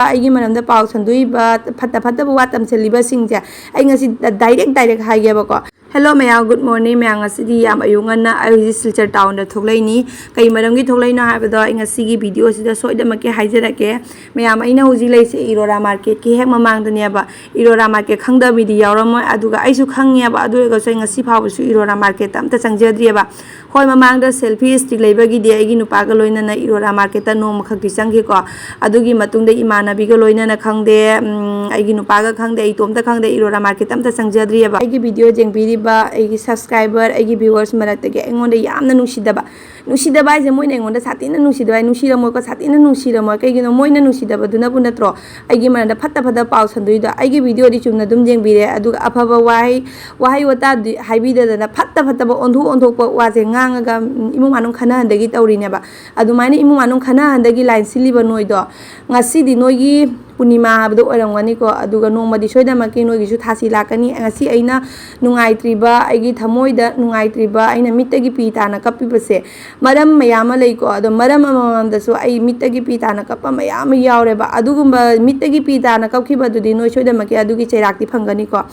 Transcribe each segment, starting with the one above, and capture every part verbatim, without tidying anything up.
ꯑꯩꯒꯤ ꯃꯔꯝꯗ ꯄꯥꯎ ꯁꯟꯗꯣꯛꯏꯕ, ꯐꯠꯇ ꯐꯠꯇꯕ ꯋꯥ ꯇꯝꯁꯤꯜꯂꯤꯕꯁꯤꯡꯁꯦ ꯑꯩ ꯉꯁꯤ ꯗꯥꯏꯔꯦꯛ ꯗꯥꯏꯔꯦꯛ ꯍꯥꯏꯒꯦꯕꯀꯣ꯫ ꯍꯦꯜꯂꯣ ꯃꯌꯥꯝ, ꯒꯨꯗ ꯃꯣꯔꯅꯤꯡ ꯃꯌꯥꯝ꯫ ꯉꯁꯤꯗꯤ ꯌꯥꯝ ꯑꯌꯨꯛ ꯉꯟꯅ ꯑꯩ ꯍꯧꯖꯤꯛ ꯁꯤꯜꯆꯔ ꯇꯥꯎꯟꯗ ꯊꯣꯛꯂꯛꯏꯅꯤ꯫ ꯀꯩ ꯃꯔꯝꯒꯤ ꯊꯣꯛꯂꯛꯏꯅꯣ ꯍꯥꯏꯕꯗꯣ ꯑꯩ ꯉꯁꯤꯒꯤ ꯚꯤꯗꯤꯑꯣꯁꯤꯗ ꯁꯣꯏꯗꯅꯃꯛꯀꯤ ꯍꯥꯏꯖꯔꯛꯀꯦ꯫ ꯃꯌꯥꯝ, ꯑꯩꯅ ꯍꯧꯖꯤꯛ ꯂꯩꯁꯦ ꯏꯔꯣꯔꯥ ꯃꯥꯔꯀꯦꯠꯀꯤ ꯍꯦꯛ ꯃꯃꯥꯡꯗꯅꯦꯕ꯫ ꯏꯔꯣꯔꯥ ꯃꯥꯔꯀꯦꯠ ꯈꯪꯗꯕ ꯃꯤꯗꯤ ꯌꯥꯎꯔꯝꯃꯣꯏ, ꯑꯗꯨꯒ ꯑꯩꯁꯨ ꯈꯪꯉꯦꯕ꯫ ꯑꯗꯨ ꯑꯣꯏꯔꯒꯁꯨ ꯑꯩ ꯉꯁꯤ ꯐꯥꯎꯕꯁꯨ ꯏꯔꯣꯔꯥ ꯃꯥꯔꯀꯦꯠꯇ ꯑꯝꯇ ꯆꯪꯖꯗ꯭ꯔꯤꯑꯕ꯫ ꯍꯣꯏ, ꯃꯃꯥꯡꯗ ꯁꯦꯜꯐꯤ ꯁ꯭ꯇꯤꯛ ꯂꯩꯕꯒꯤꯗꯤ ꯑꯩꯒꯤ ꯅꯨꯄꯥꯒ ꯂꯣꯏꯅꯅ ꯏꯔꯣꯔꯥ ꯃꯥꯔꯀꯦꯠꯇ ꯅꯣꯡꯃꯈꯛꯇꯤ ꯆꯪꯈꯤꯀꯣ꯫ ꯑꯗꯨꯒꯤ ꯃꯇꯨꯡꯗ ꯏꯃꯥꯟꯅꯕꯤꯒ ꯂꯣꯏꯅꯅ ꯈꯪꯗꯦ, ꯎꯝ, ꯑꯩꯒꯤ ꯅꯨꯄꯥꯒ ꯈꯪꯗꯦ, ꯑꯩ ꯏꯇꯣꯝꯇ ꯈꯪꯗꯦ, ꯏꯔꯣꯔꯥ ꯃꯥꯔꯀꯦꯠꯇ ꯑꯝꯇ ꯆꯪꯖꯗ꯭ꯔꯤꯑꯕ꯫ ꯑꯩꯒꯤ ꯚꯤꯗꯤꯑꯣ ꯌꯦꯡꯕꯤꯔꯤꯕ ꯑꯩꯒꯤ ꯁꯕꯁꯀ꯭ꯔꯥꯏꯕꯔ, ꯑꯩꯒꯤ ꯚ꯭ꯌꯨꯋꯔꯁ ꯃꯔꯛꯇꯒꯤ ꯑꯩꯉꯣꯟꯗ ꯌꯥꯝꯅ ꯅꯨꯡꯁꯤꯗꯕ, ꯅꯨꯡꯁꯤꯗꯕ ꯍꯥꯏꯁꯦ ꯃꯣꯏꯅ ꯑꯩꯉꯣꯟꯗ ꯁꯥꯊꯤꯅ ꯅꯨꯡꯁꯤꯗꯕ ꯍꯥꯏ, ꯅꯨꯡꯁꯤꯔꯝꯃꯣꯏꯀꯣ, ꯁꯥꯊꯤꯅ ꯅꯨꯡꯁꯤꯔꯝꯃꯣꯏ꯫ ꯀꯩꯒꯤꯅꯣ? ꯃꯣꯏꯅ ꯅꯨꯡꯁꯤꯗꯕꯗꯨꯅꯕꯨ ꯅꯠꯇ꯭ꯔꯣ ꯑꯩꯒꯤ ꯃꯔꯝꯗ ꯐꯠꯇ ꯐꯠꯇ ꯄꯥꯎ ꯁꯟꯗꯣꯛꯏꯗꯣ? ꯑꯩꯒꯤ ꯚꯤꯗꯤꯑꯣꯗꯤ ꯆꯨꯝꯅ ꯑꯗꯨꯝ ꯌꯦꯡꯕꯤꯔꯦ, ꯑꯗꯨꯒ ꯑꯐꯕ ꯋꯥꯍꯩ, ꯋꯥꯍꯩ ꯋꯥꯇꯥꯗꯤ ꯍꯥꯏꯕꯤꯗꯗꯅ ꯐꯠꯇ ꯐꯠꯇꯕ ꯑꯣꯟꯊꯣꯛ ꯑꯣꯟꯊꯣꯛꯄ ꯋꯥꯁꯦ ꯉꯥꯡꯉꯒ, ꯎꯝ, ꯏꯃꯨꯡ ꯃꯅꯨꯡ ꯈꯟꯅꯍꯟꯗꯒꯤ ꯇꯧꯔꯤꯅꯦꯕ꯫ ꯑꯗꯨꯃꯥꯏꯅ ꯏꯃꯨꯡ ꯃꯅꯨꯡ ꯈꯟꯅꯍꯟꯗꯒꯤ ꯂꯥꯏꯟ ꯁꯤꯜꯂꯤꯕ ꯅꯣꯏꯗꯣ, ꯉꯁꯤꯗꯤ ꯅꯣꯏꯒꯤ ꯄꯨꯔꯅꯤꯃꯥ ꯍꯥꯏꯕꯗꯣ ꯑꯣꯏꯔꯝꯒꯅꯤꯀꯣ꯫ ꯑꯗꯨꯒ ꯅꯣꯡꯃꯗꯤ ꯁꯣꯏꯗꯅꯃꯛꯀꯤ ꯅꯣꯏꯒꯤꯁꯨ ꯊꯥꯁꯤ ꯂꯥꯛꯀꯅꯤ꯫ ꯉꯁꯤ ꯑꯩꯅ ꯅꯨꯡꯉꯥꯏꯇ꯭ꯔꯤꯕ, ꯑꯩꯒꯤ ꯊꯃꯣꯏꯗ ꯅꯨꯡꯉꯥꯏꯇ꯭ꯔꯤꯕ, ꯑꯩꯅ ꯃꯤꯠꯇꯒꯤ ꯄꯤ ꯇꯥꯅ ꯀꯞꯄꯤꯕꯁꯦ ꯃꯔꯝ ꯃꯌꯥꯝ ꯑꯃ ꯂꯩꯀꯣ꯫ ꯑꯗꯣ ꯃꯔꯝ ꯑꯃꯃꯝꯗꯁꯨ ꯑꯩ ꯃꯤꯠꯇꯒꯤ ꯄꯤ ꯇꯥꯅ ꯀꯞꯄ ꯃꯌꯥꯝ ꯑꯃ ꯌꯥꯎꯔꯦꯕ꯫ ꯑꯗꯨꯒꯨꯝꯕ ꯃꯤꯠꯇꯒꯤ ꯄꯤ ꯇꯥꯅ ꯀꯞꯈꯤꯕꯗꯨꯗꯤ ꯅꯣꯏ ꯁꯣꯏꯗꯅꯃꯛꯀꯤ ꯑꯗꯨꯒꯤ ꯆꯩꯔꯥꯛꯇꯤ ꯐꯪꯒꯅꯤꯀꯣ꯫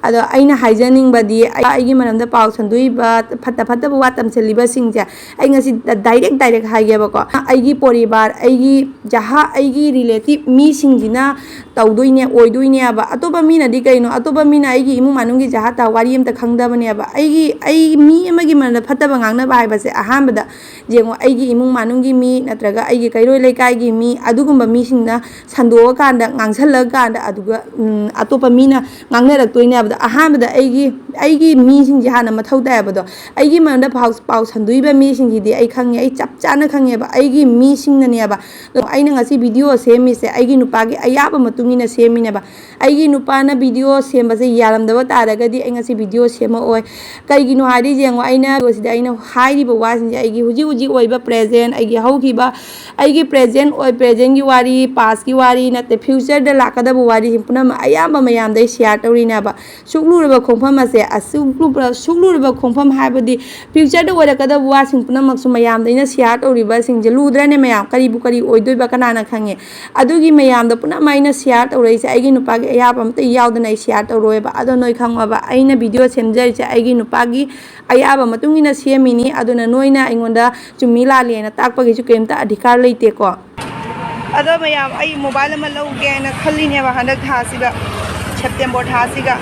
ꯑꯗꯣ ꯑꯩꯅ ꯍꯥꯏꯖꯅꯤꯡꯕꯗꯤ, ꯑꯩ, ꯑꯩꯒꯤ ꯃꯔꯝꯗ ꯄꯥꯎ ꯁꯟꯗꯣꯛꯏꯕ, ꯐꯠꯇ ꯐꯠꯇꯕ ꯋꯥ ꯇꯝꯁꯤꯜꯂꯤꯕꯁꯤꯡꯁꯦ ꯑꯩ ꯉꯁꯤ ꯗꯥꯏꯔꯦꯛ ꯗꯥꯏꯔꯦꯛ ꯍꯥꯏꯒꯦꯕꯀꯣ꯫ ꯑꯩꯒꯤ ꯄꯣꯔꯤꯕꯥꯔ, ꯑꯩꯒꯤ ꯖꯍꯥ, ꯑꯩꯒꯤ ꯔꯤꯂꯦꯇꯤꯞ ꯃꯤꯁꯤꯡꯁꯤꯅ ꯇꯧꯗꯣꯏꯅꯦ, ꯑꯣꯏꯗꯣꯏꯅꯦꯕ꯫ ꯑꯇꯣꯞꯄ ꯃꯤꯅꯗꯤ ꯀꯩꯅꯣ? ꯑꯇꯣꯞꯄ ꯃꯤꯅ ꯑꯩꯒꯤ ꯏꯃꯨꯡ ꯃꯅꯨꯡꯒꯤ ꯖꯍꯥ ꯇꯥ ꯋꯥꯔꯤ ꯑꯝꯇ ꯈꯪꯗꯕꯅꯦꯕ꯫ ꯑꯩꯒꯤ, ꯑꯩ ꯃꯤ ꯑꯃꯒꯤ ꯃꯔꯝꯗ ꯐꯠꯇꯕ ꯉꯥꯡꯅꯕ ꯍꯥꯏꯕꯁꯦ ꯑꯍꯥꯟꯕꯗ ꯌꯦꯡꯉꯣ, ꯑꯩꯒꯤ ꯏꯃꯨꯡ ꯃꯅꯨꯡꯒꯤ ꯃꯤ ꯅꯠꯇ꯭ꯔꯒ ꯑꯩꯒꯤ ꯀꯩꯔꯣꯏ ꯂꯩꯀꯥꯏꯒꯤ ꯃꯤ, ꯑꯗꯨꯒꯨꯝꯕ ꯃꯤꯁꯤꯡꯅ ꯁꯟꯗꯣꯛꯑꯀꯥꯟꯗ, ꯉꯥꯡꯁꯜꯂꯀꯥꯟꯗ, ꯑꯗꯨꯒ, ꯎꯝ, ꯑꯇꯣꯞꯄ ꯃꯤꯅ ꯉꯥꯡꯅꯔꯛꯇꯣꯏꯅꯦ ꯍꯥꯏꯕꯗꯣ꯫ ꯑꯍꯥꯟꯕꯗ ꯑꯩꯒꯤ, ꯑꯩꯒꯤ ꯃꯤꯁꯤꯡꯁꯦ ꯍꯥꯟꯅ ꯃꯊꯧ ꯇꯥꯏ ꯍꯥꯏꯕꯗꯣ꯫ ꯑꯩꯒꯤ ꯃꯔꯝꯗ ꯄꯥꯎ, ꯄꯥꯎ ꯁꯟꯗꯣꯛꯏꯕ ꯃꯤꯁꯤꯡꯁꯤꯗꯤ ꯑꯩ ꯈꯪꯉꯦ, ꯑꯩ ꯆꯞ ꯆꯥꯅ ꯈꯪꯉꯦꯕ, ꯑꯩꯒꯤ ꯃꯤꯁꯤꯡꯅꯅꯦꯕ꯫ ꯑꯗꯣ ꯑꯩꯅ ꯉꯁꯤ ꯚꯤꯗꯤꯑꯣ ꯁꯦꯝꯃꯤꯁꯦ ꯑꯩꯒꯤ ꯅꯨꯄꯥꯒꯤ, ꯑꯌꯥꯕ ꯃꯇꯨꯡ ꯏꯟꯅ ꯁꯦꯝꯃꯤꯅꯦꯕ꯫ ꯑꯩꯒꯤ ꯅꯨꯄꯥꯅ ꯚꯤꯗꯤꯑꯣ ꯁꯦꯝꯕꯁꯦ ꯌꯥꯔꯝꯗꯕ ꯇꯥꯔꯒꯗꯤ ꯑꯩ ꯉꯁꯤ ꯚꯤꯗꯤꯑꯣ ꯁꯦꯝꯃꯛꯑꯣꯏ꯫ ꯀꯩꯒꯤꯅꯣ ꯍꯥꯏꯗꯤ, ꯌꯦꯡꯉꯣ, ꯑꯩꯅ ꯁꯤꯗ ꯑꯩꯅ ꯍꯥꯏꯔꯤꯕ ꯋꯥꯁꯤꯡꯁꯦ ꯑꯩꯒꯤ ꯍꯧꯖꯤꯛ ꯍꯧꯖꯤꯛ ꯑꯣꯏꯕ ꯄ꯭ꯔꯦꯖꯦꯟ, ꯑꯩꯒꯤ ꯍꯧꯈꯤꯕ, ꯑꯩꯒꯤ ꯄ꯭ꯔꯦꯖꯦꯟ ꯑꯣꯏ, ꯄ꯭ꯔꯦꯖꯦꯟꯒꯤ ꯋꯥꯔꯤ, ꯄꯥꯁꯀꯤ ꯋꯥꯔꯤ ꯅꯠꯇꯦ, ꯐ꯭ꯌꯨꯆꯔꯗ ꯂꯥꯛꯀꯗꯕ ꯋꯥꯔꯤꯁꯤꯡ ꯄꯨꯝꯅꯃꯛ ꯑꯌꯥꯝꯕ ꯃꯌꯥꯝꯗ ꯑꯩ ꯁꯤꯌꯥꯔ ꯇꯧꯔꯤꯅꯦꯕ꯫ ꯁꯨꯛꯂꯨꯔꯕ ꯈꯣꯡꯐꯝ ꯑꯁꯦ, ꯑꯁꯨꯛ ꯂꯨꯕ-, ꯁꯨꯛꯂꯨꯔꯕ ꯈꯣꯡꯐꯝ ꯍꯥꯏꯕꯗꯤ ꯐ꯭ꯌꯨꯆꯔꯗ ꯑꯣꯏꯔꯛꯀꯗꯕ ꯋꯥꯁꯤꯡ ꯄꯨꯝꯅꯃꯛꯁꯨ ꯃꯌꯥꯝꯗ ꯑꯩꯅ ꯁꯤꯌꯥꯔ ꯇꯧꯔꯤꯕꯁꯤꯡꯁꯦ ꯂꯨꯗ꯭ꯔꯅꯦ ꯃꯌꯥꯝ? ꯀꯔꯤꯕꯨ ꯀꯔꯤ ꯑꯣꯏꯗꯣꯏꯕ ꯀꯅꯥꯅ ꯈꯪꯉꯦ? ꯑꯗꯨꯒꯤ ꯃꯌꯥꯝꯗꯣ ꯄꯨꯝꯅꯃꯛ ꯑꯩꯅ ꯁꯤꯌꯥꯔ ꯇꯧꯔꯛꯏꯁꯦ ꯑꯩꯒꯤ ꯅꯨꯄꯥꯒꯤ ꯑꯌꯥꯕ ꯑꯝꯇ ꯌꯥꯎꯗꯅ ꯑꯩ ꯁꯤꯌꯥꯔ ꯇꯧꯔꯣꯏꯕ꯫ ꯑꯗꯣ ꯅꯣꯏ ꯈꯪꯉꯣꯕ, ꯑꯩꯅ ꯚꯤꯗꯤꯑꯣ ꯁꯦꯝꯖꯔꯤꯁꯦ ꯑꯩꯒꯤ ꯅꯨꯄꯥꯒꯤ ꯑꯌꯥꯕ ꯃꯇꯨꯡ ꯏꯟꯅ ꯁꯦꯝꯃꯤꯅꯤ꯫ ꯑꯗꯨꯅ ꯅꯣꯏꯅ ꯑꯩꯉꯣꯟꯗ ꯆꯨꯝꯃꯤ ꯂꯥꯜꯂꯤ ꯍꯥꯏꯅ ꯇꯥꯛꯄꯒꯤꯁꯨ ꯀꯔꯤꯝꯇ ꯑꯙꯤꯀꯥꯔ ꯂꯩꯇꯦꯀꯣ꯫ ꯑꯗꯣ ꯃꯌꯥꯝ, ꯑꯩ ꯃꯣꯕꯥꯏꯜ ꯑꯃ ꯂꯧꯒꯦꯅ ꯈꯜꯂꯤꯅꯦꯕ ꯍꯟꯗꯛ ꯊꯥꯁꯤꯒ, ꯁꯦꯞꯇꯦꯝꯕꯔ ꯊꯥꯁꯤꯒ꯫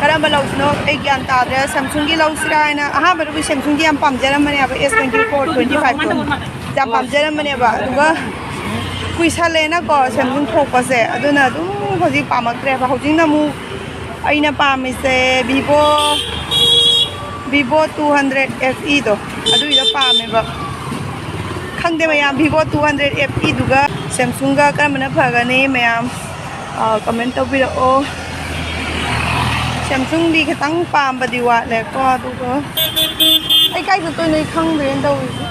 ꯀꯔꯝꯕ ꯂꯧꯁꯤꯅꯣ ꯑꯩ ꯒ꯭ꯌꯥꯟ ꯇꯥꯗ꯭ꯔꯦ꯫ ꯁꯦꯝꯁꯨꯡꯒꯤ ꯂꯧꯁꯤꯔꯥ ꯍꯥꯏꯅ, ꯑꯍꯥꯟꯕꯗꯕꯨꯗꯤ ꯁꯦꯝꯁꯨꯡꯒꯤ ꯌꯥꯝ ꯄꯥꯝꯖꯔꯝꯕꯅꯦꯕ, ꯑꯦꯁ ꯇ꯭ꯋꯦꯟꯇꯤ ꯐꯣꯔ, ꯇ꯭ꯋꯦꯟꯇꯤ ꯐꯥꯏꯚꯇꯣ ꯌꯥꯝ ꯄꯥꯝꯖꯔꯝꯕꯅꯦꯕ꯫ ꯑꯗꯨꯒ ꯀꯨꯏꯁꯜꯂꯦꯅꯀꯣ ꯁꯦꯝꯁꯨꯡ ꯊꯣꯛꯄꯁꯦ, ꯑꯗꯨꯅ ꯑꯗꯨꯝ ꯍꯧꯖꯤꯛ ꯄꯥꯝꯃꯛꯇ꯭ꯔꯦꯕ꯫ ꯍꯧꯖꯤꯛꯅ ꯑꯃꯨꯛ ꯑꯩꯅ ꯄꯥꯝꯃꯤꯁꯦ Vivo, Vivo two hundred F Eꯗꯣ, ꯑꯗꯨꯏꯗꯣ ꯄꯥꯝꯃꯦꯕ꯫ ꯈꯪꯗꯦ ꯃꯌꯥꯝ, Vivo two hundred F Eꯗꯨꯒ ꯁꯦꯝꯁꯨꯡꯒ ꯀꯔꯝꯕꯅ ꯐꯒꯅꯤ? ꯃꯌꯥꯝ, ꯑ, ꯀꯃꯦꯟ ꯇꯧꯕꯤꯔꯛꯑꯣ꯫ ꯁꯦꯝꯁꯨꯡꯗꯤ ꯈꯤꯇꯪ ꯄꯥꯝꯕꯗꯤ ꯋꯥꯠꯂꯦꯀꯣ, ꯑꯗꯨꯒ ꯑꯩ ꯀꯥꯏ ꯆꯠꯇꯣꯏꯅꯣ ꯑꯩ ꯈꯪꯗ꯭ꯔꯦꯅ ꯇꯧꯔꯤꯁꯦ꯫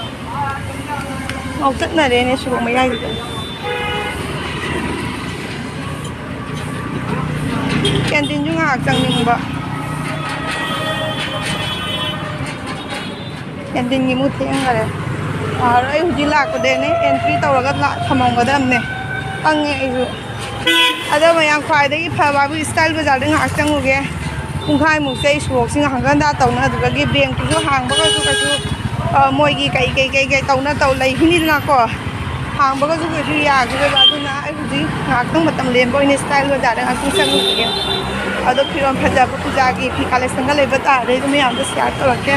ꯉꯥꯎꯆꯠꯅꯔꯦꯅꯦ ꯁꯣꯔꯣꯛ ꯃꯌꯥꯏꯁꯤꯗ꯫ ꯀꯦꯟꯇꯤꯟꯁꯨ ꯉꯥꯏꯍꯥꯛ ꯆꯪꯅꯤꯡꯕ꯫ ꯀꯦꯟꯇꯤꯟꯒꯤ ꯃꯨꯠ ꯊꯦꯡꯈꯔꯦ꯫ ꯌꯥꯔꯣꯏ, ꯑꯩ ꯍꯧꯖꯤꯛ ꯂꯥꯛꯄꯗꯩꯅꯦ ꯑꯦꯟꯇ꯭ꯔꯤ ꯇꯧꯔꯒ ꯂꯥꯛ-, ꯊꯝꯃꯝꯒꯗꯕꯅꯦ꯫ ꯈꯪꯉꯦ ꯑꯩꯁꯨ꯫ ꯑꯗꯣ ꯃꯌꯥꯝ, ꯈ꯭ꯋꯥꯏꯗꯒꯤ ꯐꯕ ꯍꯥꯏꯕꯨ ꯏꯁꯇꯥꯏꯜ ꯕꯖꯥꯔꯗ ꯉꯥꯏꯍꯥꯛ ꯆꯪꯉꯨꯒꯦ꯫ ꯄꯨꯡꯈꯥꯏꯃꯨꯛꯁꯦ ꯑꯩ ꯁꯣꯔꯣꯛꯁꯤ ꯉꯥꯏꯍꯥꯛ ꯍꯟꯗ ꯇꯧꯅ, ꯑꯗꯨꯗꯒꯤ ꯕꯦꯡꯛꯇꯨꯁꯨ ꯍꯥꯡꯕꯒꯁꯨ ꯀꯩꯁꯨ, ꯑ, ꯃꯣꯏꯒꯤ ꯀꯩ ꯀꯩ ꯀꯩ ꯀꯩ ꯇꯧꯅ ꯇꯧ ꯂꯩꯈꯤꯅꯤꯗꯅꯀꯣ꯫ ꯍꯥꯡꯕꯒꯁꯨ ꯀꯩꯁꯨ ꯌꯥꯈꯤꯔꯣꯏꯕ꯫ ꯑꯗꯨꯅ ꯑꯩ ꯍꯧꯖꯤꯛ ꯉꯥꯏꯍꯥꯛꯇꯪ ꯃꯇꯝ ꯂꯦꯟꯕ ꯑꯣꯏꯅ ꯏꯁꯇꯥꯏꯜ ꯕꯖꯥꯔꯗ ꯉꯥꯏꯍꯥꯛꯇꯪ ꯆꯪꯉꯨꯈꯤꯒꯦ꯫ ꯑꯗꯣ ꯐꯤꯔꯣꯜ ꯐꯖꯕ ꯄꯨꯖꯥꯒꯤ ꯐꯤ ꯀꯂꯦꯛꯁꯟꯒ ꯂꯩꯕ ꯇꯥꯔꯗꯤ ꯑꯩ ꯑꯗꯨꯝ ꯃꯌꯥꯝꯗ ꯁꯤꯌꯥꯔ ꯇꯧꯔꯛꯀꯦ꯫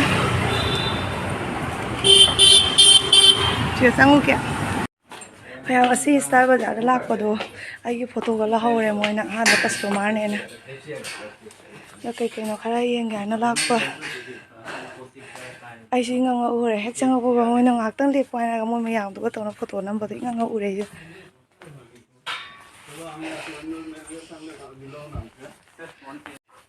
ꯁꯤꯗ ꯆꯪꯉꯨꯒꯦ꯫ ꯃꯌꯥꯝ, ꯑꯁꯤ ꯏꯁꯇꯥꯏꯜ ꯕꯖꯥꯔꯗ ꯂꯥꯛꯄꯗꯣ ꯑꯩꯒꯤ ꯐꯣꯇꯣꯒ ꯂꯧꯍꯧꯔꯦ ꯃꯣꯏꯅ, ꯑꯍꯥꯟꯕ ꯀꯁꯇꯃꯔꯅꯦꯅ꯫ ꯑꯗꯣ ꯀꯩ ꯀꯩꯅꯣ ꯈꯔ ꯌꯦꯡꯒꯦ ꯍꯥꯏꯅ ꯂꯥꯛꯄ꯫ ꯑꯩꯁꯨ ꯏꯉꯛ ꯉꯛꯎꯔꯦ꯫ ꯍꯦꯛ ꯆꯪꯉꯛꯄꯒ ꯃꯣꯏꯅ "ꯉꯥꯛꯇꯪ ꯂꯦꯞꯄꯣ" ꯍꯥꯏꯔꯒ ꯃꯣꯏ ꯃꯌꯥꯝꯗꯨꯒ ꯇꯧꯅ ꯐꯣꯇꯣ ꯅꯝꯕꯗꯣ ꯏꯉꯛ ꯉꯛꯎꯔꯦ ꯑꯩꯁꯨ꯫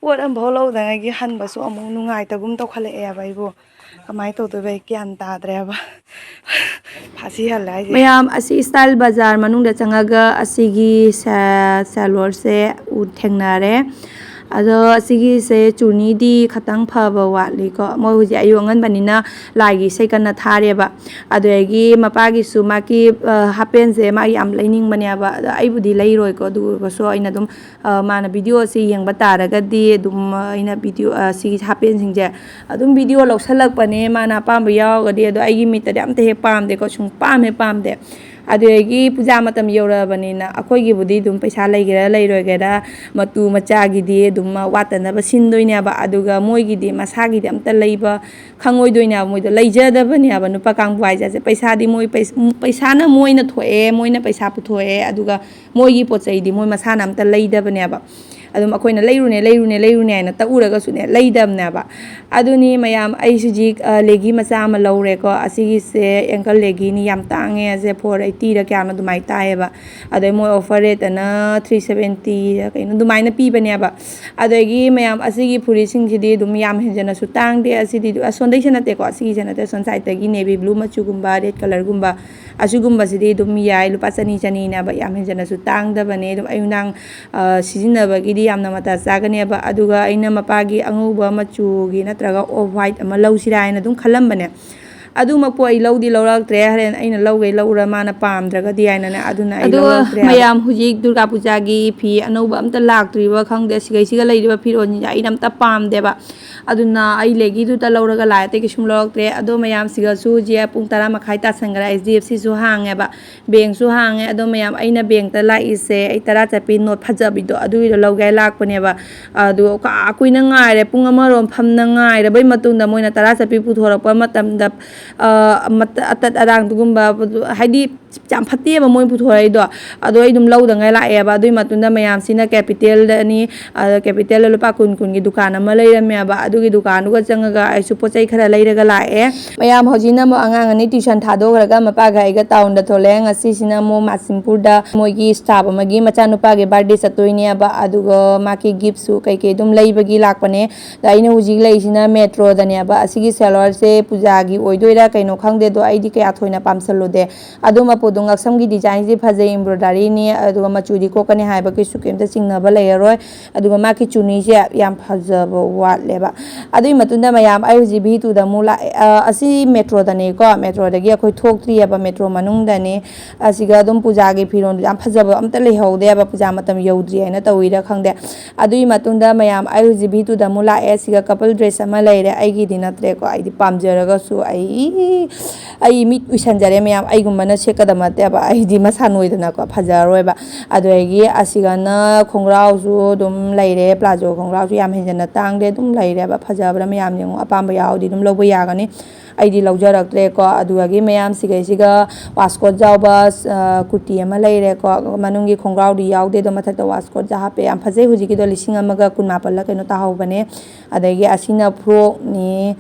ꯄꯣꯠ ꯑꯝꯐꯥꯎ ꯂꯧꯗꯉꯩꯒꯤ ꯍꯟꯕꯁꯨ ꯑꯃꯨꯛ ꯅꯨꯡꯉꯥꯏꯇꯒꯨꯝ ꯇꯧꯈꯠꯂꯛꯑꯦꯕ ꯑꯩꯕꯨ꯫ ꯀꯃꯥꯏꯅ ꯇꯧꯗꯣꯏꯕ ꯑꯩ ꯒ꯭ꯌꯥꯟ ꯇꯥꯗ꯭ꯔꯦꯕ꯫ ꯐꯥꯁꯤ ꯍꯜꯂꯦ ꯍꯥꯏꯁꯦ꯫ ꯃꯌꯥꯝ, ꯑꯁꯤ ꯁ꯭ꯇꯥꯏꯜ ꯕꯖꯥꯔ ꯃꯅꯨꯡꯗ ꯆꯪꯉꯒ ꯑꯁꯤꯒꯤ ꯁꯦ-, ꯁꯦꯂꯣꯔꯁꯦ ꯎ-, ꯊꯦꯡꯅꯔꯦ꯫ ꯑꯗꯣ ꯑꯁꯤꯒꯤꯁꯦ ꯆꯨꯔꯅꯤꯗꯤ ꯈꯇꯪ ꯐꯕ ꯋꯥꯠꯂꯤꯀꯣ꯫ ꯃꯣꯏ ꯍꯧꯖꯤꯛ ꯑꯌꯨꯛ ꯑꯉꯟꯕꯅꯤꯅ ꯂꯥꯏꯒꯤ ꯏꯁꯩ ꯀꯟꯅ ꯊꯥꯔꯦꯕ꯫ ꯑꯗꯨꯗꯒꯤ ꯃꯄꯥꯒꯤꯁꯨ ꯃꯥꯒꯤ, ꯑ, ꯍꯥꯞ ꯄꯦꯟꯁꯦ ꯃꯥ ꯌꯥꯝ ꯂꯩꯅꯤꯡꯕꯅꯦꯕ꯫ ꯑꯗꯣ ꯑꯩꯕꯨꯗꯤ ꯂꯩꯔꯣꯏꯀꯣ꯫ ꯑꯗꯨ ꯑꯣꯏꯔꯒꯁꯨ ꯑꯩꯅ ꯑꯗꯨꯝ, ꯑ, ꯃꯥꯅ ꯚꯤꯗꯤꯑꯣ ꯑꯁꯤ ꯌꯦꯡꯕ ꯇꯥꯔꯒꯗꯤ ꯑꯗꯨꯝ, ꯑ, ꯑꯩꯅ ꯚꯤꯗꯤꯑꯣ, ꯑ, ꯁꯤꯒꯤ ꯍꯥꯞ ꯄꯦꯟꯁꯤꯡꯁꯦ ꯑꯗꯨꯝ ꯚꯤꯗꯤꯑꯣ ꯂꯧꯁꯜꯂꯛꯄꯅꯦ ꯃꯥꯅ ꯑꯄꯥꯝꯕ ꯌꯥꯎꯔꯒꯗꯤ꯫ ꯑꯗꯣ ꯑꯩꯒꯤ ꯃꯤꯠꯇꯗꯤ ꯑꯝꯇ ꯍꯦꯛ ꯄꯥꯝꯗꯦꯀꯣ, ꯁꯨꯡ ꯄꯥꯝ ꯍꯦꯛ ꯄꯥꯝꯗꯦ꯫ ꯑꯗꯨꯗꯒꯤ ꯄꯨꯖꯥ ꯃꯇꯝ ꯌꯧꯔꯛꯑꯕꯅꯤꯅ ꯑꯩꯈꯣꯏꯒꯤꯕꯨꯗꯤ ꯑꯗꯨꯝ ꯄꯩꯁꯥ ꯂꯩꯒꯦꯔꯥ ꯂꯩꯔꯣꯏꯒꯦꯔꯥ ꯃꯇꯨ ꯃꯆꯥꯒꯤꯗꯤ ꯑꯗꯨꯝ ꯋꯥꯠꯇꯅꯕ ꯁꯤꯟꯗꯣꯏꯅꯦꯕ꯫ ꯑꯗꯨꯒ ꯃꯣꯏꯒꯤꯗꯤ ꯃꯁꯥꯒꯤꯗꯤ ꯑꯝꯇ ꯂꯩꯕ ꯈꯪꯉꯣꯏꯗꯣꯏꯅꯦꯕ, ꯃꯣꯏꯗꯣ ꯂꯩꯖꯗꯕꯅꯦꯕ꯫ ꯅꯨꯄꯥ ꯀꯥꯡꯕꯨ ꯍꯥꯏꯁꯦ ꯄꯩꯁꯥꯗꯤ ꯃꯣꯏ ꯄꯩ-, ꯄꯩꯁꯥꯅ ꯃꯣꯏꯅ ꯊꯣꯛꯑꯦ, ꯃꯣꯏꯅ ꯄꯩꯁꯥ ꯄꯨꯊꯣꯛꯑꯦ, ꯑꯗꯨꯒ ꯃꯣꯏꯒꯤ ꯄꯣꯠ ꯆꯩꯗꯤ ꯃꯣꯏ ꯃꯁꯥꯅ ꯑꯝꯇ ꯂꯩꯗꯕꯅꯦꯕ꯫ ꯑꯗꯨꯝ ꯑꯩꯈꯣꯏꯅ "ꯂꯩꯔꯨꯅꯦ, ꯂꯩꯔꯨꯅꯦ, ꯂꯩꯔꯨꯅꯦ" ꯍꯥꯏꯅ ꯇꯛꯎꯔꯒꯁꯨꯅꯦ, ꯂꯩꯗꯕꯅꯦꯕ꯫ ꯑꯗꯨꯅꯤ ꯃꯌꯥꯝ, ꯑꯩꯁꯨ ꯍꯧꯖꯤꯛ, ꯑ, ꯂꯦꯒꯤ ꯃꯆꯥ ꯑꯃ ꯂꯧꯔꯦꯀꯣ꯫ ꯑꯁꯤꯒꯤꯁꯦ ꯑꯦꯡꯀꯜ ꯂꯦꯒꯤꯅꯤ, ꯌꯥꯝ ꯇꯥꯡꯉꯦ꯫ ꯑꯁꯦ four eighty ꯔ ꯀꯌꯥꯅꯣ ꯑꯗꯨꯃꯥꯏꯅ ꯇꯥꯏꯌꯦꯕ꯫ ꯑꯗꯩ ꯃꯣꯏ ꯑꯣꯐꯔ ꯔꯦꯠꯇꯅ three seventy ꯔ ꯀꯩꯅꯣ ꯑꯗꯨꯃꯥꯏꯅ ꯄꯤꯕꯅꯦꯕ꯫ ꯑꯗꯒꯤ ꯃꯌꯥꯝ, ꯑꯁꯤꯒꯤ ꯐꯨꯔꯤꯠꯁꯤꯡꯁꯤꯗꯤ ꯑꯗꯨꯝ ꯌꯥꯝ ꯍꯦꯟꯖꯟꯅꯁꯨ ꯇꯥꯡꯗꯦ꯫ ꯑꯁꯤꯗꯤ ꯑꯁꯣꯟꯗꯩꯁꯦ ꯅꯠꯇꯦꯀꯣ, ꯑꯁꯤꯒꯤꯁꯦ ꯅꯠꯇꯦ, ꯑꯁꯣꯝ ꯁꯥꯏꯠꯇꯒꯤ ꯅꯦꯚꯤ ꯕ꯭ꯂꯨ ꯃꯆꯨꯒꯨꯝꯕ, ꯔꯦꯗ ꯀꯂꯔꯒꯨꯝꯕ, ꯑꯁꯤꯒꯨꯝꯕꯁꯤꯗꯤ ꯑꯗꯨꯝ ꯌꯥꯏ, ꯂꯨꯄꯥ ꯆꯅꯤ, ꯆꯅꯤꯅꯦꯕ, ꯌꯥꯝ ꯍꯦꯟꯖꯟꯅꯁꯨ ꯇꯥꯡꯗꯕꯅꯦ꯫ ꯑꯗꯨꯝ ꯑꯌꯨꯛ ꯅꯨꯡꯗꯥꯡ, ꯑ, ꯁꯤꯖꯤꯟꯅꯕꯒꯤꯗꯤ ꯌꯥꯝꯅ ꯃꯇꯥ ꯆꯥꯒꯅꯦꯕ꯫ ꯑꯗꯨꯒ ꯑꯩꯅ ꯃꯄꯥꯒꯤ ꯑꯉꯧꯕ ꯃꯆꯨꯒꯤ ꯅꯠꯇ꯭ꯔꯒ ꯑꯣꯐ ꯋꯥꯏꯠ ꯑꯃ ꯂꯧꯁꯤꯔꯥ ꯍꯥꯏꯅ ꯑꯗꯨꯝ ꯈꯜꯂꯝꯕꯅꯦ꯫ ꯑꯗꯨꯃꯛꯄꯨ ꯑꯩ ꯂꯧꯗꯤ ꯂꯧꯔꯛꯇ꯭ꯔꯦ, ꯍꯣꯔꯦꯟ ꯑꯩꯅ ꯂꯧꯒꯦ ꯂꯧꯔ ꯃꯥꯅ ꯄꯥꯝꯗ꯭ꯔꯒꯗꯤ ꯍꯥꯏꯅꯅꯦ꯫ ꯑꯗꯨꯅ ꯑꯩ ꯑꯗꯣ ꯂꯧꯔꯛꯇ꯭ꯔꯦ ꯍꯥꯏꯕ꯫ ꯃꯌꯥꯝ, ꯍꯧꯖꯤꯛ ꯗꯨꯔꯒꯥ ꯄꯨꯖꯥꯒꯤ ꯐꯤ ꯑꯅꯧꯕ ꯑꯝꯇ ꯂꯥꯛꯇ꯭ꯔꯤꯕ ꯈꯪꯗꯦ꯫ ꯁꯤꯈꯩꯁꯤꯒ ꯂꯩꯔꯤꯕ ꯐꯤꯔꯣꯜꯁꯤꯡꯁꯦ ꯑꯩꯅ ꯑꯝꯇ ꯄꯥꯝꯗꯦꯕ꯫ ꯑꯗꯨꯅ ꯑꯩ ꯂꯦꯒꯤꯗꯨꯇ ꯂꯧꯔꯒ ꯂꯥꯛꯑꯦ, ꯑꯇꯩ ꯀꯩꯁꯨꯝ ꯂꯧꯔꯛꯇ꯭ꯔꯦ꯫ ꯑꯗꯣ ꯃꯌꯥꯝ, ꯁꯤꯒꯁꯨ ꯍꯧꯖꯤꯛ ꯄꯨꯡ ꯇꯔꯥ ꯃꯈꯥꯏ ꯇꯥꯁꯟꯈ꯭ꯔꯦ, ꯑꯩꯆ ꯗꯤ ꯑꯦꯐ ꯁꯤꯁꯨ ꯍꯥꯡꯉꯦꯕ꯫ ꯕꯦꯡꯁꯨ ꯍꯥꯡꯉꯦ꯫ ꯑꯗꯣ ꯃꯌꯥꯝ, ꯑꯩꯅ ꯕꯦꯡꯇ ꯂꯥꯛꯏꯁꯦ, ꯑꯩ ꯇꯔꯥ ꯆꯠꯄꯤ ꯅꯣꯠ ꯐꯖꯕꯤꯗꯣ ꯑꯗꯨꯒꯤꯗꯣ ꯂꯧꯒꯦ ꯂꯥꯛꯄꯅꯦꯕ꯫ ꯑꯗꯣ ꯀꯥ ꯀꯨꯏꯅ ꯉꯥꯏꯔꯦ, ꯄꯨꯡ ꯑꯃꯔꯣꯝ ꯐꯝꯅ ꯉꯥꯏꯔꯕꯩ ꯃꯇꯨꯡꯗ ꯃꯣꯏꯅ ꯇꯔꯥ ꯆꯠꯄꯤ ꯄꯨꯊꯣꯔꯛꯄ ꯃꯇꯝꯗ, ꯑ, ꯃꯇ-, ꯑꯇꯠ ꯑꯔꯥꯡꯗꯨꯒꯨꯝꯕ, ꯍꯥꯏꯗꯤ, ꯌꯥꯝ ꯐꯠꯇꯦꯕ ꯃꯣꯏ ꯄꯨꯊꯣꯔꯛꯏꯗꯣ꯫ ꯑꯗꯣ ꯑꯩ ꯑꯗꯨꯝ ꯂꯧꯗꯉꯥꯏ ꯂꯥꯛꯑꯦꯕ꯫ ꯑꯗꯨꯒꯤ ꯃꯇꯨꯡꯗ ꯃꯌꯥꯝꯁꯤꯅ ꯀꯦꯄꯤꯇꯦꯜꯗꯅꯤ, ꯑꯗ ꯀꯦꯄꯤꯇꯦꯜꯗ ꯂꯨꯄꯥ ꯀꯨꯟ ꯀꯨꯟꯒꯤ ꯗꯨꯀꯥꯟ ꯑꯃ ꯂꯩꯔꯝꯃꯦꯕ꯫ ꯑꯗꯨꯒꯤ ꯗꯨꯀꯥꯟꯗꯨꯒ ꯆꯪꯉꯒ ꯑꯩꯁꯨ ꯄꯣꯠ ꯆꯩ ꯈꯔ ꯂꯩꯔꯒ ꯂꯥꯛꯑꯦ꯫ ꯃꯌꯥꯝ, ꯍꯧꯖꯤꯛꯅ ꯑꯃꯨꯛ ꯑꯉꯥꯡ ꯑꯅꯤ ꯇ꯭ꯌꯨꯁꯟ ꯊꯥꯗꯣꯛꯈ꯭ꯔꯒ ꯃꯄꯥꯒ ꯑꯩꯒ ꯇꯥꯎꯟꯗ ꯊꯣꯛꯂꯛꯑꯦ꯫ ꯉꯁꯤꯁꯤꯅ ꯑꯃꯨꯛ ꯃꯥꯁꯤꯝꯄꯨꯔꯗ ꯃꯣꯏꯒꯤ ꯁ꯭ꯇꯥꯐ ꯑꯃꯒꯤ ꯃꯆꯥꯅꯨꯄꯥꯒꯤ ꯕꯥꯔꯗꯦ ꯆꯠꯇꯣꯏꯅꯦꯕ꯫ ꯑꯗꯨꯒ ꯃꯥꯒꯤ ꯒꯤꯐꯁꯨ ꯀꯩꯀꯩ ꯑꯗꯨꯝ ꯂꯩꯕꯒꯤ ꯂꯥꯛꯄꯅꯦ꯫ ꯑꯗ ꯑꯩꯅ ꯍꯧꯖꯤꯛ ꯂꯩꯔꯤꯁꯤꯅ ꯃꯦꯇ꯭ꯔꯣꯗꯅꯦꯕ꯫ ꯑꯁꯤꯒꯤ ꯁꯦꯂꯔꯁꯦ ꯄꯨꯖꯥꯒꯤ ꯑꯣꯏꯗꯣꯏꯔꯥ ꯀꯩꯅꯣ ꯈꯪꯗꯦ, ꯑꯗꯣ ꯑꯩꯗꯤ ꯀꯌꯥ ꯊꯣꯏꯅ ꯄꯥꯝꯁꯜꯂꯨꯗꯦ꯫ ꯑꯗꯨ ꯃꯄꯨꯗꯣ ꯉꯛꯁꯝꯒꯤ ꯗꯤꯖꯥꯏꯟꯁꯦ ꯐꯖꯩ, ꯏꯝꯕ꯭ꯔꯣꯏꯗꯔꯤꯅꯤ, ꯑꯗꯨꯒ ꯃꯆꯨꯗꯤ ꯀꯣꯛꯀꯅꯤ ꯍꯥꯏꯕ ꯀꯩꯁꯨ ꯀꯩꯝꯇ ꯆꯤꯡꯅꯕ ꯂꯩꯔꯔꯣꯏ꯫ ꯑꯗꯨꯒ ꯃꯥꯒꯤ ꯆꯨꯅꯤꯁꯦ ꯌꯥꯝ ꯐꯖꯕ ꯋꯥꯠꯂꯦꯕ꯫ ꯑꯗꯨꯒꯤ ꯃꯇꯨꯡꯗ ꯃꯌꯥꯝ ꯑꯩ ꯍꯧꯖꯤꯛ ꯚꯤ ꯇꯨꯗ ꯑꯃꯨꯛ ꯂꯥꯛꯑꯦ꯫ ꯑ, ꯑꯁꯤ ꯃꯦꯇ꯭ꯔꯣꯗꯅꯦꯀꯣ, ꯃꯦꯇ꯭ꯔꯣꯗꯒꯤ ꯑꯩꯈꯣꯏ ꯊꯣꯛꯇ꯭ꯔꯤꯑꯕ, ꯃꯦꯇ꯭ꯔꯣ ꯃꯅꯨꯡꯗꯅꯦ꯫ ꯑꯁꯤꯒ ꯑꯗꯨꯝ ꯄꯨꯖꯥꯒꯤ ꯐꯤꯔꯣꯜ ꯌꯥꯝ ꯐꯖꯕ ꯑꯝꯇ ꯂꯩꯍꯧꯗꯦꯕ, ꯄꯨꯖꯥ ꯃꯇꯝ ꯌꯧꯗ꯭ꯔꯤ ꯍꯥꯏꯅ ꯇꯧꯔꯤꯔꯥ ꯈꯪꯗꯦ꯫ ꯑꯗꯨꯒꯤ ꯃꯇꯨꯡꯗ ꯃꯌꯥꯝ ꯑꯩ ꯍꯧꯖꯤꯛ ꯚꯤ ꯇꯨꯗ ꯑꯃꯨꯛ ꯂꯥꯛꯑꯦ꯫ ꯁꯤꯒ ꯀꯄꯜ ꯗ꯭ꯔꯦꯁ ꯑꯃ ꯂꯩꯔꯦ, ꯑꯩꯒꯤꯗꯤ ꯅꯠꯇ꯭ꯔꯦꯀꯣ, ꯑꯩꯗꯤ ꯄꯥꯝꯖꯔꯒꯁꯨ ꯑꯩ ꯑꯩ ꯃꯤꯠ ꯎꯏꯁꯟꯖꯔꯦ ꯃꯌꯥꯝ, ꯑꯩꯒꯨꯝꯕꯅ ꯁꯦꯠꯀꯗꯕ ꯅꯠꯇꯦꯕ, ꯑꯩꯗꯤ ꯃꯁꯥ ꯅꯣꯏꯗꯅꯀꯣ ꯐꯖꯔꯔꯣꯏꯕ꯫ ꯑꯗꯨꯗꯒꯤ ꯑꯁꯤꯒꯅ ꯈꯣꯡꯒ꯭ꯔꯥꯎꯁꯨ ꯑꯗꯨꯝ ꯂꯩꯔꯦ, ꯄ꯭ꯂꯥꯖꯣ ꯈꯣꯡꯒ꯭ꯔꯥꯎꯁꯨ ꯌꯥꯝ ꯍꯦꯟꯖꯟꯅ ꯇꯥꯡꯗꯦ, ꯑꯗꯨꯝ ꯂꯩꯔꯦꯕ꯫ ꯐꯖꯕ꯭ꯔꯥ ꯃꯌꯥꯝ ꯌꯦꯡꯉꯣ, ꯑꯄꯥꯝꯕ ꯌꯥꯎꯔꯗꯤ ꯑꯗꯨꯝ ꯂꯧꯕ ꯌꯥꯒꯅꯤ꯫ ꯑꯩꯗꯤ ꯂꯧꯖꯔꯛꯇ꯭ꯔꯦꯀꯣ꯫ ꯑꯗꯨꯗꯒꯤ ꯃꯌꯥꯝ ꯁꯤꯒꯩꯁꯤꯒ ꯋꯥꯁꯀꯣꯠ ꯌꯥꯎꯕ, ꯑ, ꯀꯨꯔꯇꯤ ꯑꯃ ꯂꯩꯔꯦꯀꯣ, ꯃꯅꯨꯡꯒꯤ ꯈꯣꯡꯒ꯭ꯔꯥꯎꯗꯤ ꯌꯥꯎꯗꯦ, ꯑꯗꯣ ꯃꯊꯛꯇ ꯋꯥꯁꯀꯣꯠꯁꯦ ꯍꯥꯞꯄꯦ꯫ ꯌꯥꯝ ꯐꯖꯩ, ꯍꯧꯖꯤꯛꯀꯤꯗꯣ ꯂꯤꯁꯤꯡ ꯑꯃꯒ ꯀꯨꯟ ꯃꯥꯄꯜꯂ ꯀꯩꯅꯣ ꯇꯥꯍꯧꯕꯅꯦ꯫ ꯑꯗꯒꯤ ꯑꯁꯤꯅ ꯐ꯭ꯔꯣꯛꯅꯤ,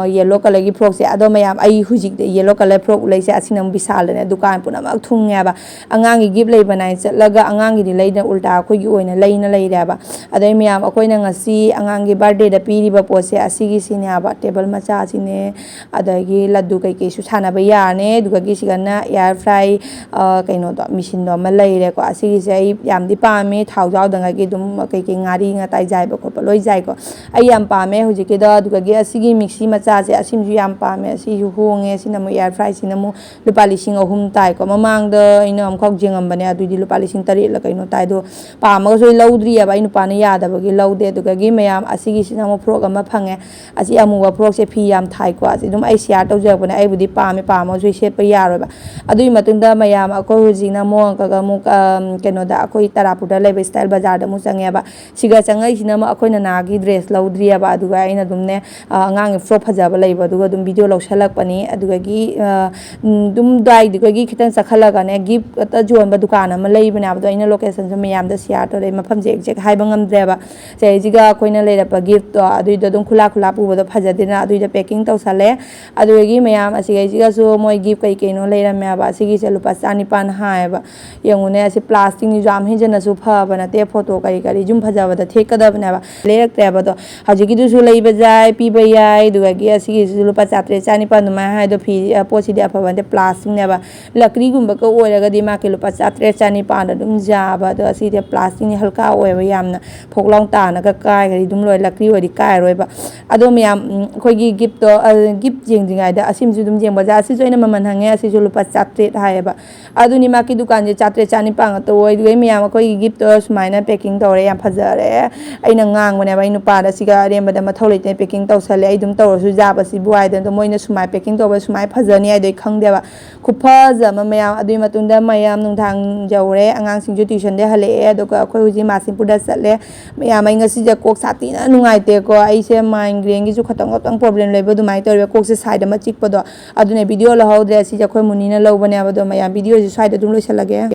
ꯌꯦꯜꯂꯣ ꯀꯂꯔꯒꯤ ꯐ꯭ꯔꯣꯛꯁꯦ꯫ ꯑꯗꯣ ꯃꯌꯥꯝ, ꯑꯩ ꯍꯧꯖꯤꯛ ꯌꯦꯜꯂꯣ ꯀꯂꯔ ꯐ꯭ꯔꯣꯛ ꯂꯩꯁꯦ ꯑꯁꯤꯅ ꯑꯃꯨꯛ ꯕꯤꯁꯥꯜꯗꯅꯦ, ꯗꯨꯀꯥꯟ ꯄꯨꯝꯅꯃꯛ ꯊꯨꯡꯉꯦꯕ꯫ ꯑꯉꯥꯡꯒꯤ ꯒꯤꯐ ꯂꯩꯕꯅ ꯍꯥꯏꯅ ꯆꯠꯂꯒ ꯑꯉꯥꯡꯒꯤꯗꯤ ꯂꯩꯗꯅ, ꯎꯜꯇꯥ ꯑꯩꯈꯣꯏꯒꯤ ꯑꯣꯏꯅ ꯂꯩꯅ ꯂꯩꯔꯦꯕ꯫ ꯑꯗꯩ ꯃꯌꯥꯝ, ꯑꯩꯈꯣꯏꯅ ꯉꯁꯤ ꯑꯉꯥꯡꯒꯤ ꯕꯥꯔꯗꯦꯗ ꯄꯤꯔꯤꯕ ꯄꯣꯠꯁꯦ ꯑꯁꯤꯒꯤꯁꯤꯅꯦꯕ, ꯇꯦꯕꯜ ꯃꯆꯥꯁꯤꯅꯦ, ꯑꯗꯒꯤ ꯂꯗꯨ ꯀꯩꯀꯩꯁꯨ ꯁꯥꯟꯅꯕ ꯌꯥꯔꯅꯤ꯫ ꯑꯗꯨꯒ ꯁꯤꯒꯅ ꯑꯦꯌꯥꯔ ꯐ꯭ꯔꯥꯏ, ꯑ, ꯀꯩꯅꯣꯗꯣ, ꯃꯦꯆꯤꯟꯗꯣ ꯑꯃ ꯂꯩꯔꯦꯀꯣ꯫ ꯑꯁꯤꯒꯤꯁꯦ ꯑꯩ ꯌꯥꯝꯗꯤ ꯄꯥꯝꯃꯦ, ꯊꯥꯎ ꯌꯥꯎꯗꯉꯥꯏꯒꯤ ꯑꯗꯨꯝ ꯀꯩꯀꯩ ꯉꯥꯔꯤ ꯉꯥꯇꯥꯏ ꯖꯥꯏꯕ ꯈꯣꯠꯄ ꯂꯣꯏ ꯖꯥꯏꯀꯣ꯫ ꯑꯩ ꯌꯥꯝ ꯄꯥꯝꯃꯦ ꯍꯧꯖꯤꯛꯀꯤꯗꯣ꯫ ꯑꯗꯨꯗꯒꯤ ꯑꯁꯤꯒꯤ ꯃꯤꯛꯁꯤ ꯃꯆꯥꯁꯦ, ꯑꯁꯤꯃꯁꯨ ꯌꯥꯝ ꯄꯥꯝꯃꯦ꯫ ꯑꯁꯤꯁꯨ ꯍꯣꯡꯉꯦ꯫ ꯁꯤꯅ ꯑꯃꯨꯛ ꯑꯦꯌꯥꯔ ꯐ꯭ꯔꯥꯏꯁꯤꯅ ꯑꯃꯨꯛ ꯂꯨꯄꯥ ꯂꯤꯁꯤꯡ ꯑꯍꯨꯝ ꯇꯥꯏꯀꯣ꯫ ꯃꯃꯥꯡꯗ ꯑꯩꯅ ꯑꯃꯨꯛꯈꯛ ꯌꯦꯡꯉꯝꯕꯅꯦ, ꯑꯗꯨꯏꯗꯤ ꯂꯨꯄꯥ ꯂꯤꯁꯤꯡ ꯇꯔꯦꯠꯂ ꯀꯩꯅꯣ ꯇꯥꯏ꯫ ꯑꯗꯣ ꯄꯥꯝꯃꯒꯁꯨ ꯑꯩ ꯂꯧꯗ꯭ꯔꯤꯑꯕ, ꯑꯩ ꯅꯨꯄꯥꯅ ꯌꯥꯗꯕꯒꯤ ꯂꯧꯗꯦ꯫ ꯑꯗꯨꯗꯒꯤ ꯃꯌꯥꯝ, ꯑꯁꯤꯒꯤꯁꯤꯅ ꯑꯃꯨꯛ ꯐ꯭ꯔꯣꯛ ꯑꯃ ꯐꯪꯉꯦ꯫ ꯑꯁꯤ ꯑꯃꯨꯕ ꯐ꯭ꯔꯣꯛꯁꯦ ꯐꯤ ꯌꯥꯝ ꯊꯥꯏꯀꯣ꯫ ꯑꯁꯤ ꯑꯩ ꯁꯤꯌꯥꯔ ꯇꯧꯖꯔꯛꯄꯅꯦ꯫ ꯑꯩꯕꯨꯗꯤ ꯄꯥꯝꯃꯦ, ꯄꯥꯝꯃꯁꯨ ꯑꯩ ꯁꯦꯠꯄ ꯌꯥꯔꯣꯏꯕ꯫ ꯑꯗꯨꯒꯤ ꯃꯇꯨꯡꯗ ꯃꯌꯥꯝ ꯑꯩꯈꯣꯏ ꯍꯧꯖꯤꯛꯅ ꯑꯃꯨꯛ ꯑꯃꯨꯛ, ꯑꯝ, ꯀꯩꯅꯣꯗ, ꯑꯩꯈꯣꯏ ꯇꯔꯥꯄꯨꯔꯗ ꯂꯩꯕ ꯁ꯭ꯇꯥꯏꯜ ꯕꯖꯥꯔꯗ ꯑꯃꯨꯛ ꯆꯪꯉꯦꯕ꯫ ꯁꯤꯒ ꯆꯪꯉꯛꯏꯁꯤꯅ ꯑꯃꯨꯛ ꯑꯩꯈꯣꯏ ꯅꯅꯥꯒꯤ ꯗ꯭ꯔꯦꯁ ꯂꯧꯗ꯭ꯔꯤꯑꯕ, ꯑꯗꯨꯒ ꯑꯩꯅ ꯑꯗꯨꯝꯅꯦ, ꯑ, ꯑꯉꯥꯡꯒꯤ ꯐ꯭ꯔꯣꯛ ꯐꯖꯕ ꯂꯩꯕ, ꯑꯗꯨꯒ ꯑꯗꯨꯝ ꯚꯤꯗꯤꯑꯣ ꯂꯧꯁꯜꯂꯛꯄꯅꯤ꯫ ꯑꯗꯨꯗꯒꯤ, ꯑ, ꯎꯝ, ꯑꯗꯨꯝ ꯑꯗꯨꯋꯥꯏꯗꯨꯗꯒꯤ ꯈꯤꯇꯪ ꯆꯠꯈꯠꯂꯒꯅꯦ, ꯒꯤꯐ ꯌꯣꯟꯕ ꯗꯨꯀꯥꯟ ꯑꯃ ꯂꯩꯕꯅꯦꯕ꯫ ꯑꯗꯣ ꯑꯩꯅ ꯂꯣꯀꯦꯁꯟꯁꯨ ꯃꯌꯥꯝꯗ ꯁꯤꯌꯥꯔ ꯇꯧꯔꯛꯑꯦ, ꯃꯐꯝꯁꯦ ꯑꯦꯛꯖꯦꯛ ꯍꯥꯏꯕ ꯉꯝꯗ꯭ꯔꯦꯕ꯫ ꯁꯤꯗꯩꯁꯤꯒ ꯑꯩꯈꯣꯏꯅ ꯂꯩꯔꯛꯄ ꯒꯤꯐꯇꯣ ꯑꯗꯨꯏꯗꯣ ꯑꯗꯨꯝ ꯈꯨꯂꯥꯞ ꯈꯨꯂꯥꯞ ꯄꯨꯕꯗꯣ ꯐꯖꯗꯦꯅ, ꯑꯗꯨꯏꯗꯣ ꯄꯦꯛꯀꯤꯡ ꯇꯧꯁꯜꯂꯦ꯫ ꯑꯗꯨꯗꯒꯤ ꯃꯌꯥꯝ ꯑꯁꯤꯒꯩꯁꯤꯒꯁꯨ ꯃꯣꯏ ꯒꯤꯐ ꯀꯩ ꯀꯩꯅꯣ ꯂꯩꯔꯝꯃꯦꯕ꯫ ꯑꯁꯤꯒꯤꯁꯦ ꯂꯨꯄꯥ ꯆꯅꯤꯄꯥꯟ ꯍꯥꯏꯌꯦꯕ꯫ ꯌꯦꯡꯉꯨꯅꯦ, ꯑꯁꯤ ꯄ꯭ꯂꯥꯁꯇꯤꯛꯅꯤꯁꯨ ꯌꯥꯝ ꯍꯦꯟꯖꯟꯅꯁꯨ ꯐꯕ ꯅꯠꯇꯦ, ꯐꯣꯇꯣ ꯀꯔꯤ ꯀꯔꯤ ꯁꯨꯝ ꯐꯖꯕꯗ ꯊꯦꯛꯀꯗꯕꯅꯦꯕ꯫ ꯂꯩꯔꯛꯇ꯭ꯔꯦꯕ꯫ ꯑꯗꯣ ꯍꯧꯖꯤꯛꯀꯤꯗꯨꯁꯨ ꯂꯩꯕ ꯌꯥꯏ, ꯄꯤꯕ ꯌꯥꯏ꯫ ꯑꯗꯨꯗꯒꯤ ꯑꯁꯤꯒꯤꯁꯤꯁꯨ ꯂꯨꯄꯥ ꯆꯥꯇ꯭ꯔꯦꯠ ꯆꯅꯤꯄꯥꯟ ꯑꯗꯨꯃꯥꯏꯅ ꯍꯥꯏꯗꯣ, ꯐꯤ, ꯑ, ꯄꯣꯠꯁꯤꯗꯤ ꯑꯐꯕ ꯅꯠꯇꯦ, ꯄ꯭ꯂꯥꯁꯇꯤꯛꯅꯦꯕ꯫ ꯂꯛꯀ꯭ꯔꯤꯒꯨꯝꯕꯒ ꯑꯣꯏꯔꯒꯗꯤ ꯃꯥꯒꯤ ꯂꯨꯄꯥ ꯆꯥꯇ꯭ꯔꯦꯠ ꯆꯅꯤꯄꯥꯟꯗ ꯑꯗꯨꯝ ꯌꯥꯕ꯫ ꯑꯗꯣ ꯑꯁꯤꯗꯤ ꯄ꯭ꯂꯥꯁꯇꯤꯛꯅꯤ, ꯍꯜꯀꯥ ꯑꯣꯏꯕ, ꯌꯥꯝꯅ ꯐꯣꯛ ꯂꯥꯎ ꯇꯥꯅꯒ ꯀꯥꯏꯈ꯭ꯔꯗꯤ ꯑꯗꯨꯝ ꯂꯣꯏꯔꯦ, ꯂꯛꯀ꯭ꯔꯤ ꯑꯣꯏꯔꯗꯤ ꯀꯥꯏꯔꯣꯏꯕ꯫ ꯑꯗꯣ ꯃꯌꯥꯝ, ꯎꯝ, ꯑꯩꯈꯣꯏꯒꯤ ꯒꯤꯐꯇꯣ, ꯑ, ꯒꯤꯐ ꯌꯦꯡꯗ꯭ꯔꯤꯉꯩꯗ ꯑꯁꯤꯃꯁꯨ ꯑꯗꯨꯝ ꯌꯦꯡꯕ ꯌꯥꯏ꯫ ꯑꯁꯤꯁꯨ ꯑꯩꯅ ꯃꯃꯜ ꯍꯪꯉꯦ, ꯑꯁꯤꯁꯨ ꯂꯨꯄꯥ ꯆꯥꯇ꯭ꯔꯦꯠ ꯍꯥꯏꯌꯦꯕ꯫ ꯑꯗꯨꯅꯤ ꯃꯥꯒꯤ ꯗꯨꯀꯥꯟꯁꯦ ꯆꯥꯇ꯭ꯔꯦꯠ ꯆꯅꯤꯄꯥꯟ ꯉꯥꯛꯇ ꯑꯣꯏ꯫ ꯑꯗꯨꯒ ꯃꯌꯥꯝ ꯑꯩꯈꯣꯏꯒꯤ ꯒꯤꯐꯇꯣ ꯁꯨꯃꯥꯏꯅ ꯄꯦꯛꯀꯤꯡ ꯇꯧꯔꯦ, ꯌꯥꯝ ꯐꯖꯔꯦ꯫ ꯑꯩꯅ ꯉꯥꯡꯕꯅꯦꯕ ꯑꯩ ꯅꯨꯄꯥꯗ, "ꯁꯤꯒ ꯑꯔꯦꯝꯕꯗ ꯃꯊꯧ ꯂꯩꯇꯦ, ꯄꯦꯛꯀꯤꯡ ꯇꯧꯁꯜꯂꯦ, ꯑꯩ ꯑꯗꯨꯝ ꯇꯧꯔꯁꯨ ꯌꯥꯕ ꯁꯤꯕꯨ" ꯍꯥꯏꯗꯅ꯫ ꯑꯗꯣ ꯃꯣꯏꯅ ꯁꯨꯃꯥꯏꯅ ꯄꯦꯛꯀꯤꯡ ꯇꯧꯕ ꯁꯨꯃꯥꯏꯅ ꯐꯖꯅꯤ ꯍꯥꯏꯗꯣ ꯑꯩ ꯈꯪꯗꯦꯕ꯫ ꯈꯨꯐꯖ ꯑꯃ ꯃꯌꯥꯝ꯫ ꯑꯗꯨꯒꯤ ꯃꯇꯨꯡꯗ ꯃꯌꯥꯝ ꯅꯨꯡꯗꯥꯡ ꯌꯧꯔꯦ, ꯑꯉꯥꯡꯁꯤꯡꯁꯨ ꯇ꯭ꯌꯨꯁꯟꯗꯩ ꯍꯜꯂꯛꯑꯦ, ꯑꯗꯨꯒ ꯑꯩꯈꯣꯏ ꯍꯧꯖꯤꯛ ꯃꯥꯁꯤꯝꯄꯨꯔꯗ ꯆꯠꯂꯦ꯫ ꯃꯌꯥꯝ, ꯑꯩ ꯉꯁꯤꯁꯦ ꯀꯣꯛ ꯁꯥꯊꯤꯅ ꯅꯨꯡꯉꯥꯏꯇꯦꯀꯣ꯫ ꯑꯩꯁꯦ ꯃꯥꯏꯒ꯭ꯔꯦꯟꯒꯤꯁꯨ ꯈꯇꯪ ꯈꯇꯪ ꯄ꯭ꯔꯣꯕ꯭ꯂꯦꯝ ꯂꯩꯕ ꯑꯗꯨꯃꯥꯏꯅ ꯇꯧꯋꯦ, ꯀꯣꯛꯁꯦ ꯁꯥꯏꯗ ꯑꯃ ꯆꯤꯛꯄꯗꯣ꯫ ꯑꯗꯨꯅ ꯚꯤꯗꯤꯑꯣ ꯂꯧꯍꯧꯗ꯭ꯔꯦ꯫ ꯁꯤꯁꯦ ꯑꯩꯈꯣꯏ ꯃꯨꯅꯤꯅ ꯂꯧꯕꯅꯦꯕ꯫ ꯑꯗꯣ ꯃꯌꯥꯝ, ꯚꯤꯗꯤꯑꯣꯁꯦ ꯁ꯭ꯋꯥꯏꯗ ꯑꯗꯨꯝ ꯂꯣꯏꯁꯤꯜꯂꯒꯦ꯫